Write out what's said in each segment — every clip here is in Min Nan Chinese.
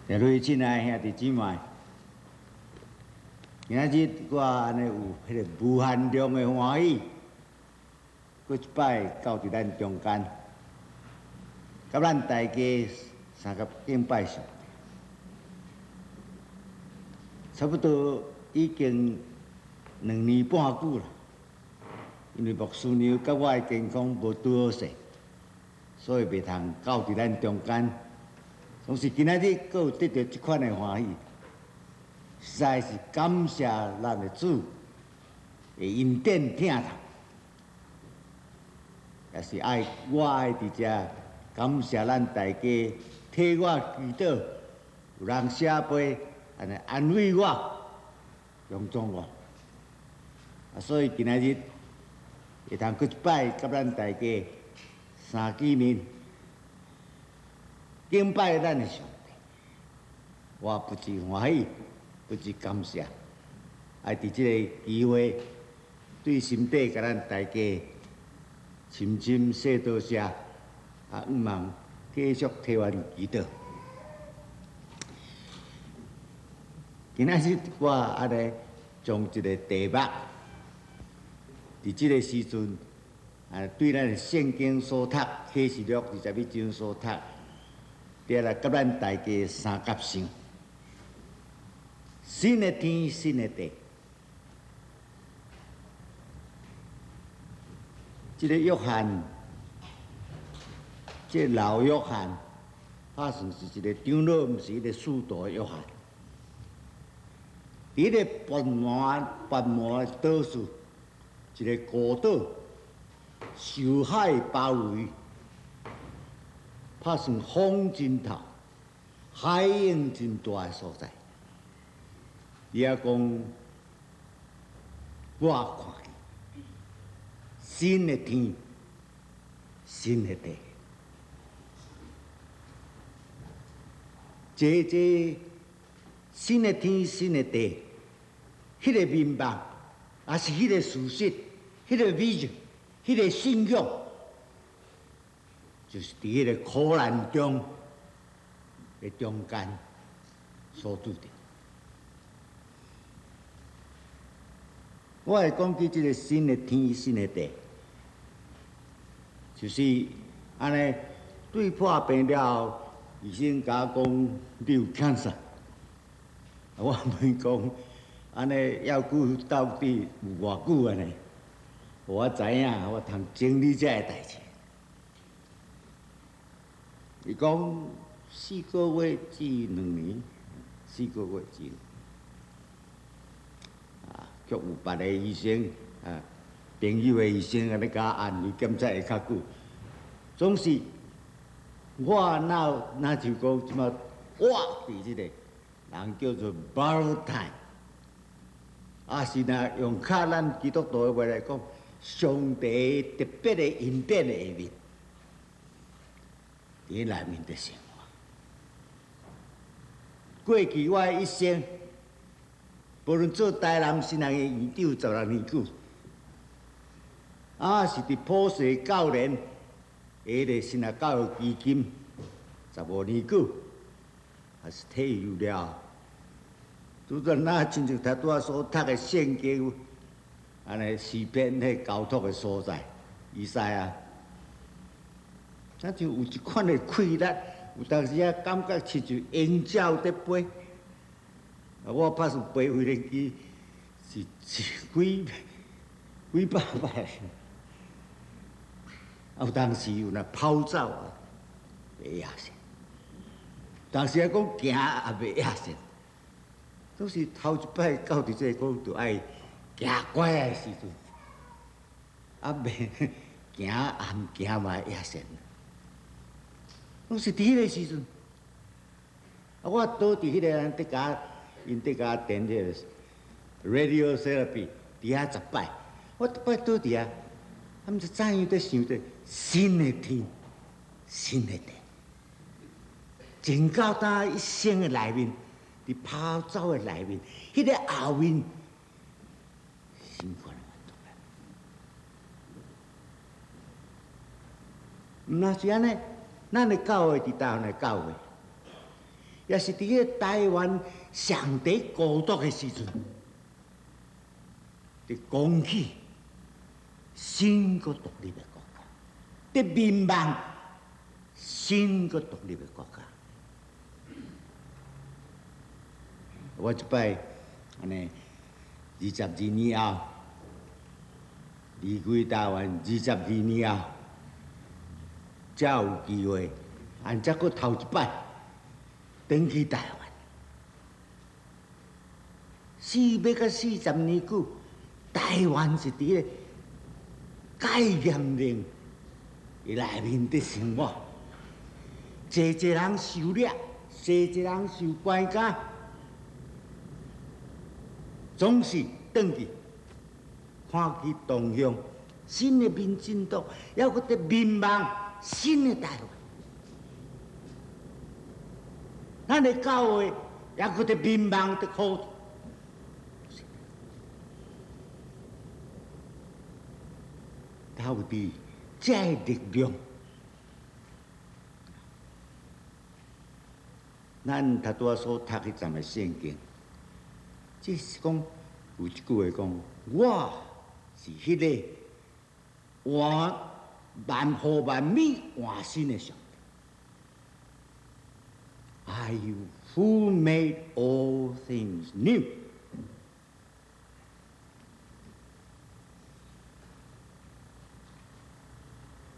各位親愛兄弟姊妹，今仔日我按呢有彼个無限量的歡喜，閣一擺到佇咱中間，佮咱大家相佮敬拜上帝。差不多已經2年半久啦，因為牧師娘佮我的健康無拄好勢，所以袂通到佇咱中間。總是今仔日閣有得著這款的歡喜，實在是感謝咱的主的恩典疼痛，也是愛我愛佇遮感謝咱大家替我祈禱，有人寫批按呢安慰我、幫助我。啊，所以今仔日會通閣一擺佮咱大家相見面，敬拜咱的上帝，我不止歡喜，不止感謝，愛佇這个機會對心底共咱大家深深說多謝，啊，向望繼續替阮祈禱。今仔日我按呢將一个題目，佇這个時陣啊，對咱的聖經所讀啟示錄21章所讀。佇來佮咱大家相佮想，新的天，新的地。這个約翰，這个老約翰，拍算是一个長老，毋是彼个使徒約翰。佇彼个拔摩島嶼，一个孤島，受海包圍。拍算風真透，海湧真大的所在。伊也講，我看見新的天，新的地。這新的天，新的地，彼个面目，抑是彼个事實，彼个 vision，彼个信仰。就是佇彼个苦難中的中間所拄著。我會講起這个新的天、新的地，就是按呢對破病了後，醫生共我講你有 cancer，我問講按呢猶久到底有偌久按呢？予我知影，我通整理這个代誌。伊講4個月至2年，四個月至，啊，卻有別个醫生啊，朋友的醫生按呢共我安慰，檢測會較久。總是我若若就講這馬活佇這個人叫做 borrowed time，啊是若用較咱基督徒的話來講，上帝特別的恩典的下面。佇內面的生活，過去我的一生，無論做台南新人的院長16年久，啊是佇普世教聯彼个新人教育基金15年久，也是退休了。拄則若親像頭拄仔所讀的聖經，按呢詩篇彼交託的所在，以賽亞。咱就有一款的氣力，有當時仔感覺親像鷹鳥佇飛。啊，我拍算飛飛行機是是幾幾百擺。啊，有當時有若跑走啊，袂野性。當時仔講行也袂野性，總是頭一擺到佇這個講，著愛行拐的時陣，啊袂行也毋行嘛會野性。攏是佇彼个時陣，啊，我倒佇彼个人佇共𪜶佇共電彼个 radiotherapy 佇遐10擺，我逐擺倒佇遐，啊，毋知怎樣佇想著新的天，新的地，前到今一生的內面，佇跑走的內面，彼个後面，新款的滿足了。毋若是按呢，咱的教會佇台灣的教會，也是佇個台灣上底孤獨的時陣，佇講起新閣獨立的國家，佇眠夢新閣獨立的國家。我這擺按呢22年後離開台灣，二十二年後，才有機會，按才閣頭一擺轉去台灣。400到40年久，台灣是佇個戒嚴令的內面佇生活，濟濟人受掠，濟濟人受關監，總是轉去看去同鄉新的民進黨，猶閣佇眠夢新的台灣。咱的教會猶閣佇眠夢佇苦。到底這个力量，咱頭拄仔所讀彼站的聖經，這是講有一句話講：我是彼个換萬予萬物換新的上帝。I who made all things new。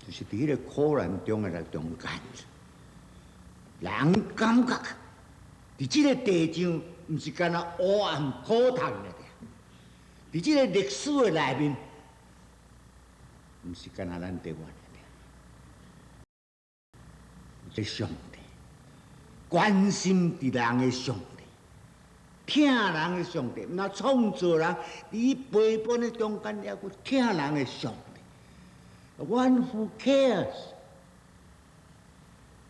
就是佇彼个苦難中的來中間，人感覺佇這个地上，毋是干焦黑暗苦痛的，佇這个歷史的內面，毋是干焦咱台灣的。這上帝關心佇人的上帝，疼人的上帝，毋但創造人，佇陪伴的中間，猶閣疼人的上帝。One who cares，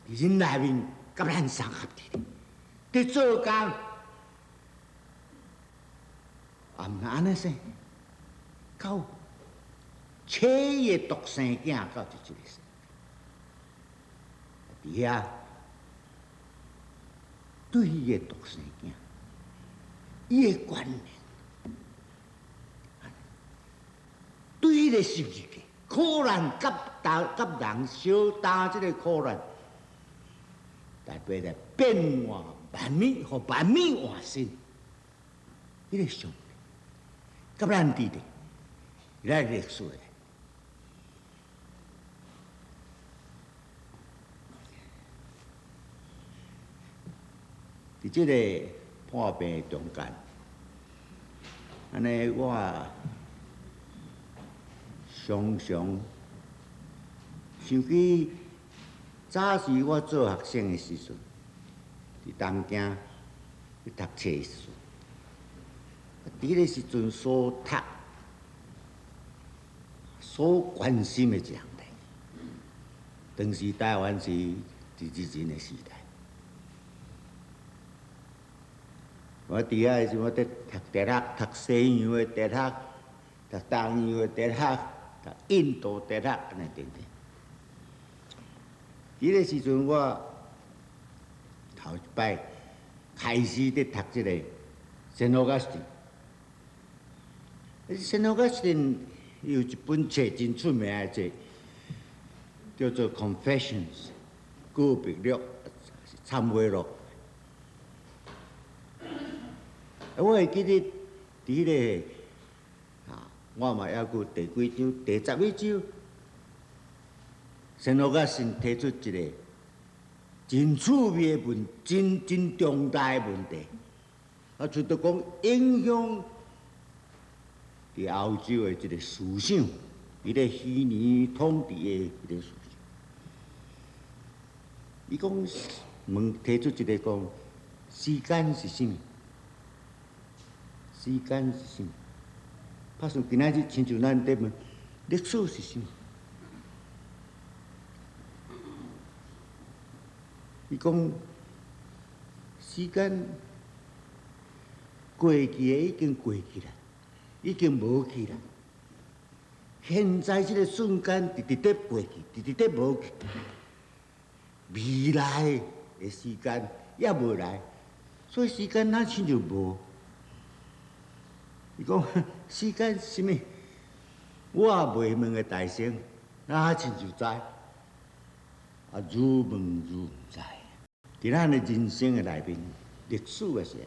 佇人內面佮咱相合佇咧，佇做工，啊，毋按呢說，到妻伊的獨生囝到佇這個世界，佇遐對伊的獨生囝，伊的觀念，對彼个十字架。苦難佮擔佮人相擔這个苦難，代表來變換萬物，予萬物換新。彼个上帝佮咱佇咧，咱歷史的。佇這个破病中間，按呢我常常想起早時我做學生的時陣，佇東京去讀冊的時陣，佇彼个時陣所讀、所關心的一項代誌。當時台灣是佇日人的時代，我佇遐的時，我佇讀哲學，讀西洋的哲學，讀東洋的哲學，讀印度哲學，按呢等等。彼个時陣，我頭一擺開始佇讀這個聖奧古斯丁。聖奧古斯丁有一本冊真出名的冊，叫做《Confessions》告白錄、懺悔錄。我會記得佇彼個啊，我嘛猶閣第幾章？第11章，聖奧古斯丁提出一個真趣味的問，真真重大的問題。啊，出著講影響佇歐洲的這個思想，彼個希年統治的彼個思想。伊講問提出一個講，時間是啥物？時間是啥物？拍算今仔日親像咱佇問歷史是啥物？伊講時間過去的已經過去啦，已經無去啦。現在這個瞬間，直直佇過去，直直佇無去。未來的時間猶無來，所以時間若親像無。伊講時間啥物？我袂問的大聲，若親像知，啊，愈問愈毋知。佇咱的人生的內面，歷史也是，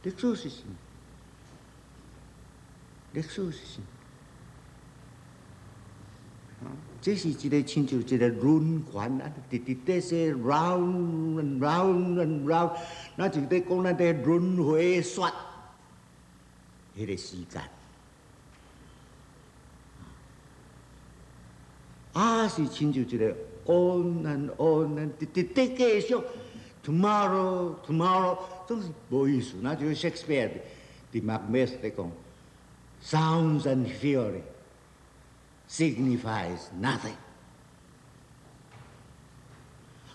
歷史是啥物？歷史是啥物？這是一個親像一個輪環啊，直直咧說 round and round and round，咱就咧講咱咧輪迴說，彼個時間，啊是親像一個 on and on and 直直咧繼續，tomorrow tomorrow 總是無意思，若像 Shakespeare 佇 Macbeth 咧講，sounds and fury。signifies nothing。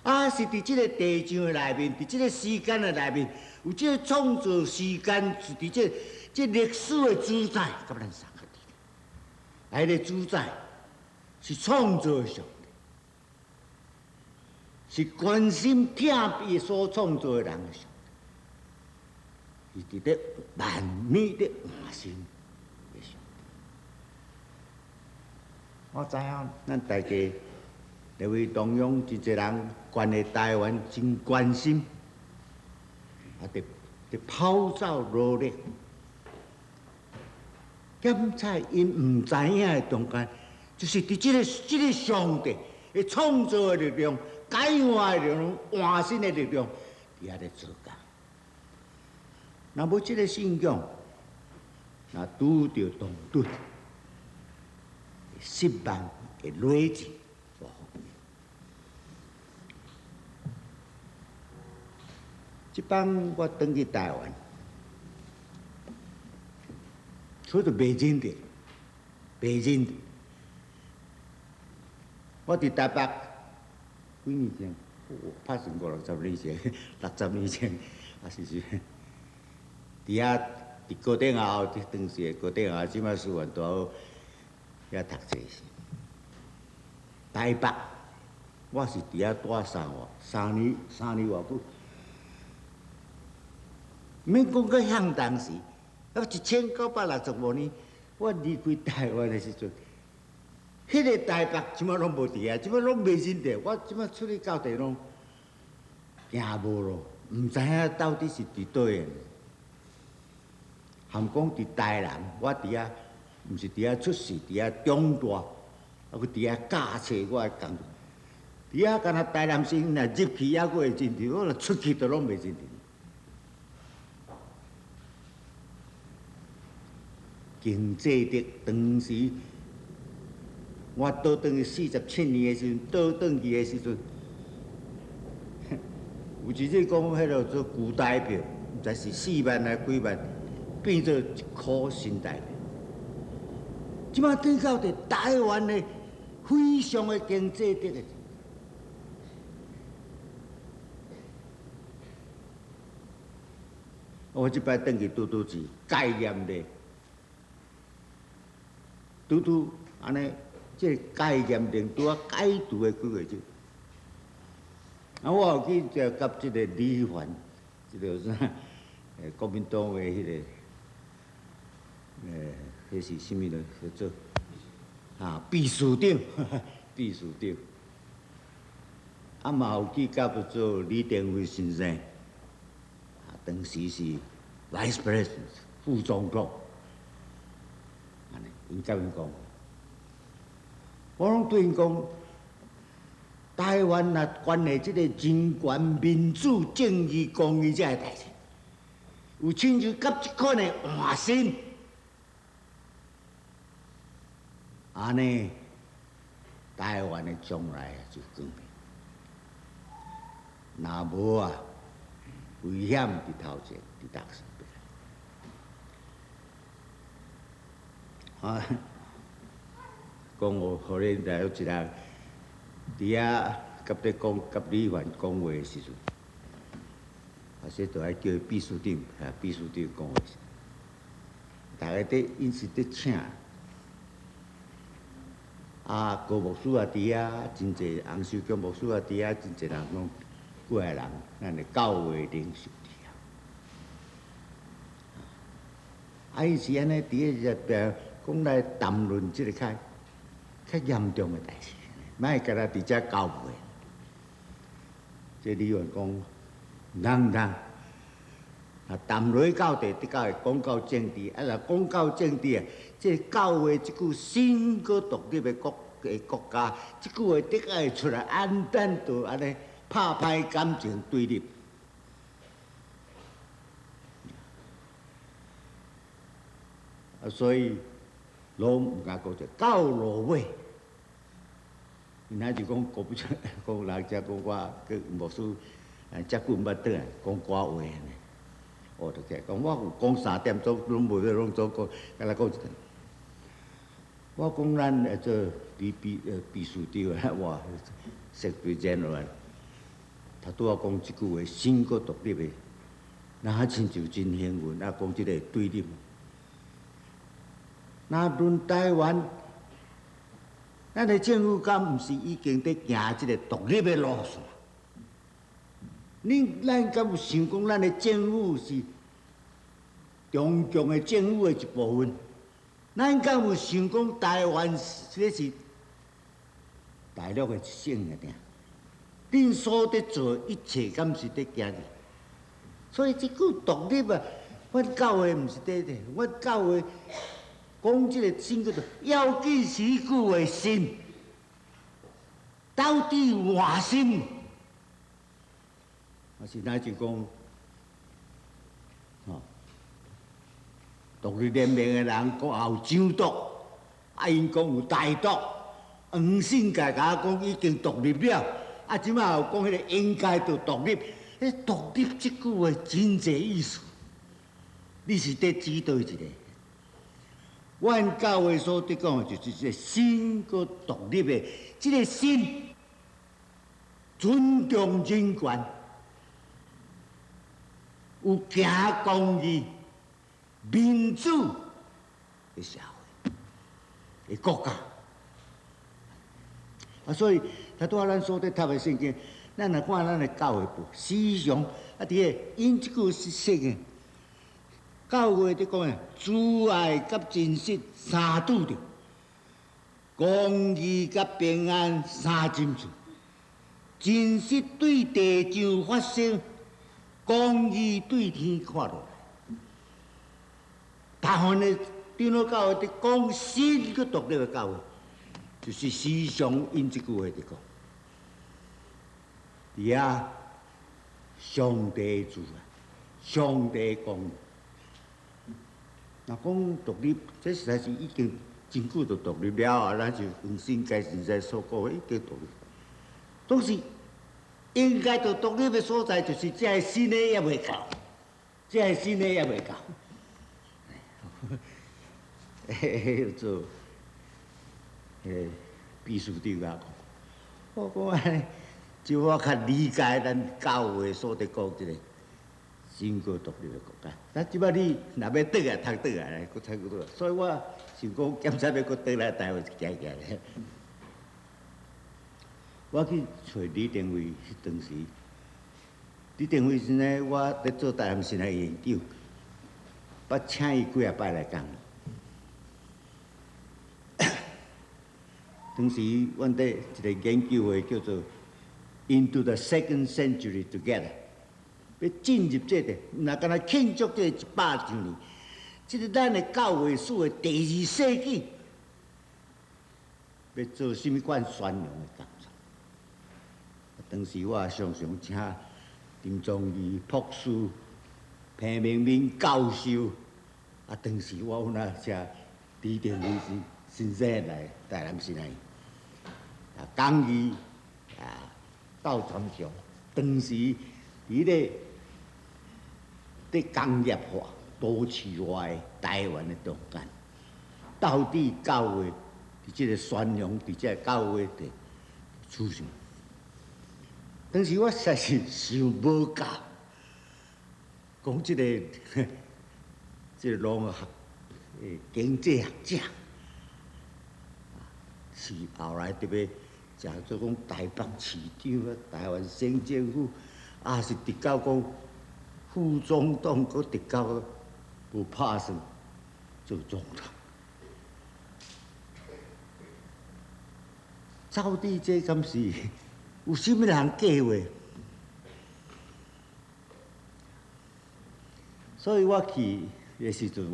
啊，是佇這個地上的內面，佇這個時間的內面，有這個創造時間，是佇這個這歷史的主宰，佮咱相佇。啊，彼個主宰是創造的上帝，是關心疼伊所創造的人的上帝，是佇咧萬物咧換新。我知影，咱大家認為中央真濟人關係台灣真關心，啊，佇佇拋走努力，檢查𪜶毋知影的中間，就是佇這個這個上帝的創造的力量、改換的力量、換新的力量，佇遐咧做工。若無這個信仰，若拄著動盪。失望會累積。這擺我轉去台灣，所以就袂認得，袂認得。我佇台北幾年前，拍算五六十年前，六十年前，啊是是，佇遐佇高等學校，佇當時的高等學校，這擺師範大學。遐讀冊時，台北，我是佇遐蹛三活，三年三年偌久，免講到向當時，啊1965年，我離開台灣的時陣，彼個台北這擺攏無佇遐，這擺攏袂認得。我這擺出去到地攏行無路，毋知影到底是佇佗位。含講佇台南，我佇遐。毋是佇遐出世，佇遐長大，啊，閣佇遐教冊我的工作。佇遐敢若台南市，若入去猶閣會認得，我若出去就攏袂認得。經濟的當時，我倒轉去47年的時陣，倒轉去的時陣，有一日講彼個做舊台票，毋知是4萬還幾萬，變做1箍新台票。這擺轉到佇台灣的非常的經濟得的。我這擺轉去拄拄是戒嚴咧，拄拄按呢，這個戒嚴令拄仔解除的幾個月。啊，我有去就佮這個李凡，這個啥，國民黨的彼個，彼是啥物咧？叫做啊，秘書長，秘書長。啊，嘛有去佮做李登輝先生，啊，當時是 Vice President 副總統。按呢，𪜶佮𪜶講，我攏對𪜶講，台灣若關係這個人權、民主、正義、公義這个代誌，有親像佮這款的換新。按呢，台灣的將來就光明。若無啊，危險佇頭前，佇逐身邊。啊，講我予恁來有一個，佇遐佮咧講，佮李凡講話的時陣，啊，說就愛叫伊秘書長，啊，秘書長講話時，逐个佇𪜶是佇請。啊，高牧師也佇遐，真濟洪秀強牧師也佇遐，真濟人攏幾个人，咱的教會領袖佇遐。啊，伊是按呢佇咧入邊講來談論這个較較嚴重的代誌，莫干焦佇遮交會。這李員講，毋通毋通，啊，談落到底，的確會講到政治，啊，若講到政治啊，這教會這句新閣獨立的國的國家，這句話的確會出來，按咱就按呢拍歹感情對立。啊，所以攏毋敢講這到落尾，伊若就講講不出，講人遮講我閣牧師，遮久毋捌轉來講歌話呢。我就起來講，我有講三點鐘，攏袂欲攏總講，敢若講一頓。我講咱會做秘秘秘書長，我 secretary general，他拄仔講這句話，新閣獨立的，若親像真幸運，啊，講這个對立。若論台灣，咱的政府敢毋是已經佇行這个獨立的路線？恁咱敢有想講，咱的政府是中共的政府的一部分？咱敢有想講台灣這是大陸的一省爾？恁所佇做一切，敢是佇行？所以這句獨立啊，阮教會毋是佇這，阮教會講這個新叫做要緊是彼句話信，到底偌深？啊是若就講，吼，獨立聯盟的人講也有蒋獨，啊𪜶講有台獨，黃信介共我講已經獨立了，啊這馬又講彼个應該著獨立，彼獨立這句話真濟意思，你是佇指佗一个？阮教會所佇講的就是這个新閣獨立的，這个新尊重人權。有行公義、民主的社會的國家，啊，所以頭拄仔咱所佇讀的聖經，咱若看咱的教會簿思想，啊，佇個𪜶這句是說的，教會佇講的，慈愛佮真實相拄著，公義佮平安相針刺，真實對地上發生。公義對天看落來，大部分的長老教會佇講新閣獨立的教會，就是時常𪜶這句話佇講。佇遐上帝住啊，上帝公義。若講獨立，這實在是已經真久就獨立了啊！咱就黃信介先生所講的已經獨立，總是。應該著獨立的所在，就是這个新的猶未到，這个新的猶未到。嘿做秘書長啊，我講按呢，就我較理解咱教會所佇講這个新閣獨立的國家。咱這擺你若欲轉來，通轉來，閣通閣轉來。所以我想講，檢查欲閣轉來台灣行行咧。我去揣李登輝彼當時，李登輝先生，我佇做台南神學研究，捌請伊幾仔擺來講。當時阮佇一個研究會叫做 Into the Second Century Together，欲進入這个，毋若干焦慶祝這个100週年，這个咱的教會史的第二世紀，欲做啥物款宣揚的工作。當時我常常請林宗義博士、彭明敏教授，啊，當時我有那請李登輝先生來台南市來，啊，講義啊，趙傳祥，當時佇咧佇工業化、都市化的台灣的中間，到底教會佇這个宣揚，佇這个教會的處境。當時我實在是想無夠，講這个這個農學經濟學者，是後來特別誠做講台北市長啊、台灣省政府，也是直到講副總統，閣直到無拍算做總統。到底這敢是有啥物人計劃？所以我去的時陣，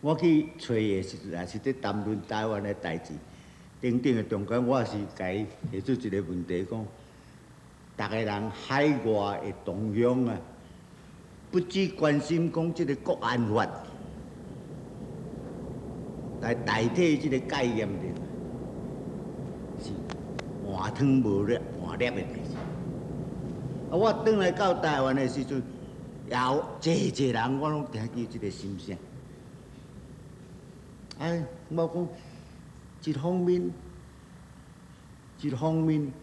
我去揣的時陣，也是佇談論台灣的代誌。等等的中間，我是共伊提出一個問題，講，逐个人海外的同鄉啊，不只關心講這個國安法來代替這個戒嚴令，是換湯無粒換粒的代誌。啊，我轉來到台灣的時陣，也有濟濟人，我攏聽見這個心聲。哎，我講。一方面，一方面，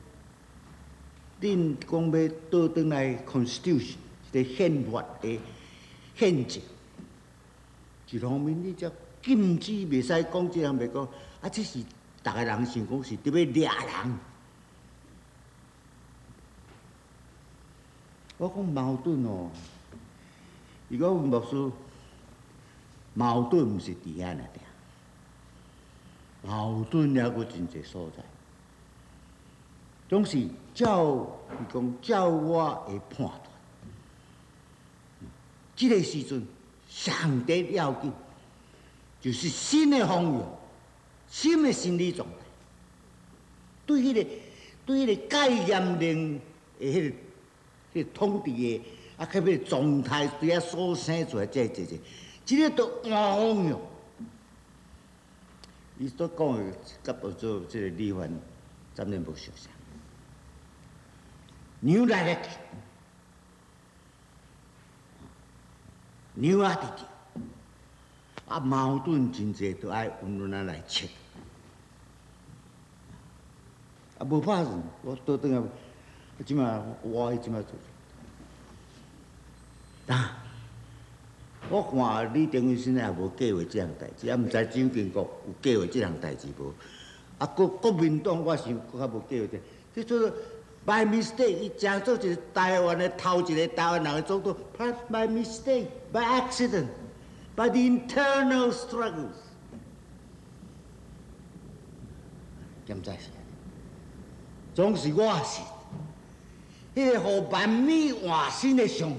恁講欲倒轉來 constitution，一个憲法的憲政。一方面，你才禁止袂使講這項袂講，啊，這是逐个人想講是佇欲掠人。我講矛盾哦，伊講牧師矛盾毋是佇遐爾爾。矛盾抑閣真濟所在，總是照伊講照我的判斷，這个時陣上帝要緊，就是新的方向，新的心理狀態，對彼個戒嚴令的彼個統治的啊，彼個狀態對遐所生出來這這這，這個都換方向。伊所講的，佮做這个李凡針對無相像。New direction，new attitude，啊，矛盾真濟，都愛溫溫仔來切。啊，無拍算，我倒轉來，這馬我這馬做。啊！我看李登輝先生也無計劃這項代誌，也毋知蔣經國有計劃這項代誌無？啊，國民黨我想閣較無計劃這，這做做 by mistake，伊成做一个台灣的頭一个台灣人的總統，by mistake，by accident，by the internal struggles，敢知是？總是我是，彼个予萬物換新的上帝。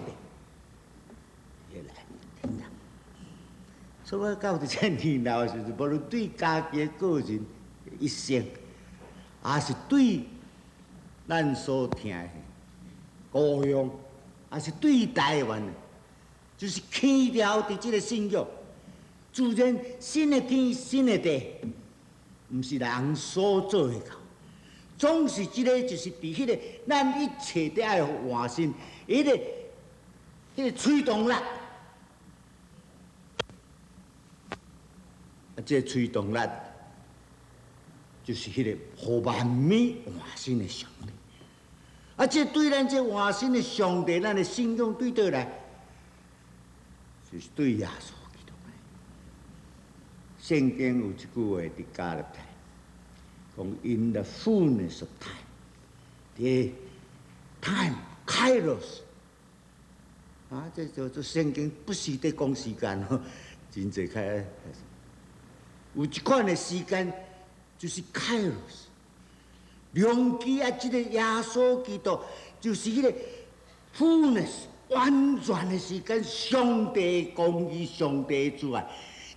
所以我到佇這年老的時陣，無論對家己的個人一生，抑是對咱所疼的故鄉，抑是對台灣，就是牽牢佇這个信仰，自然新的天新的地，毋是人所做會到，總是這个就是佇彼个咱一切都愛換新，彼個推動力。啊，這个推動力就是彼個予萬物換新的上帝。啊，這對咱這換新的上帝，咱的信仰對佗來？就是對耶穌基督來。聖經有一句話佇加勒泰，講 In the fullness of time，佇 time kairos。啊，這叫做聖經不時佇講時間哦，真濟開。有一款的時間，就是 Kairos，良機啊！這个耶穌基督就是彼个 fullness 完全的時間，上帝公義、上帝慈愛，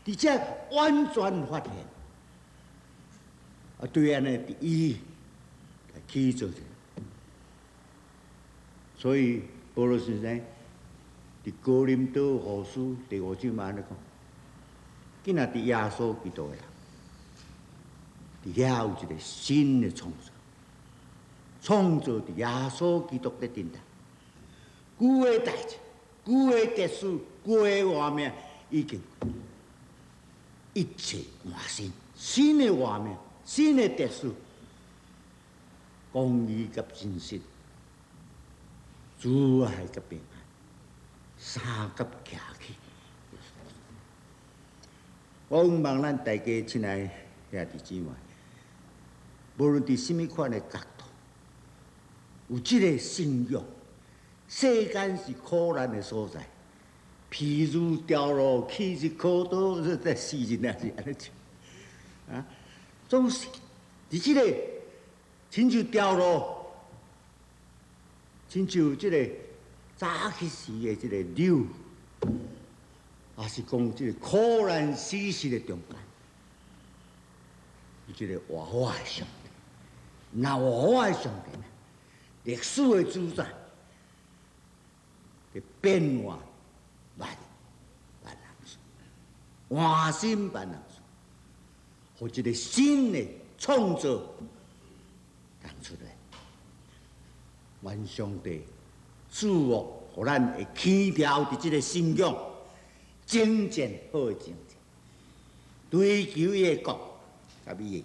佇這完全發現。啊，對按呢，佇伊來去做者。所以保羅先生佇哥林多後書第五章嘛按呢講。今仔佇耶穌基督的人，佇遐有一个新的創造，創造佇耶穌基督的頂頭。舊的代誌、舊的秩序、舊的畫面已經一切換新，新的畫面、新的秩序，公義佮真實，慈愛佮平安，三佮徛起。我向望咱大家親愛兄弟姊妹，無論佇啥物款的角度，有這个信仰。世間是苦難的所在，譬如掉落去是苦多，這詩人也是按呢唱啊，總是佇這个親像掉落，親像這个早起時的這个柳，也是講這个苦難死實的中間，有這个活活的上帝，若活活的上帝呢，歷史的主宰，變換萬萬人事，換新萬人事，予一个新的創造講出來。願上帝賜福，予咱會輕牢佇這个信仰，征戰好的征戰，追求伊的國佮伊的義。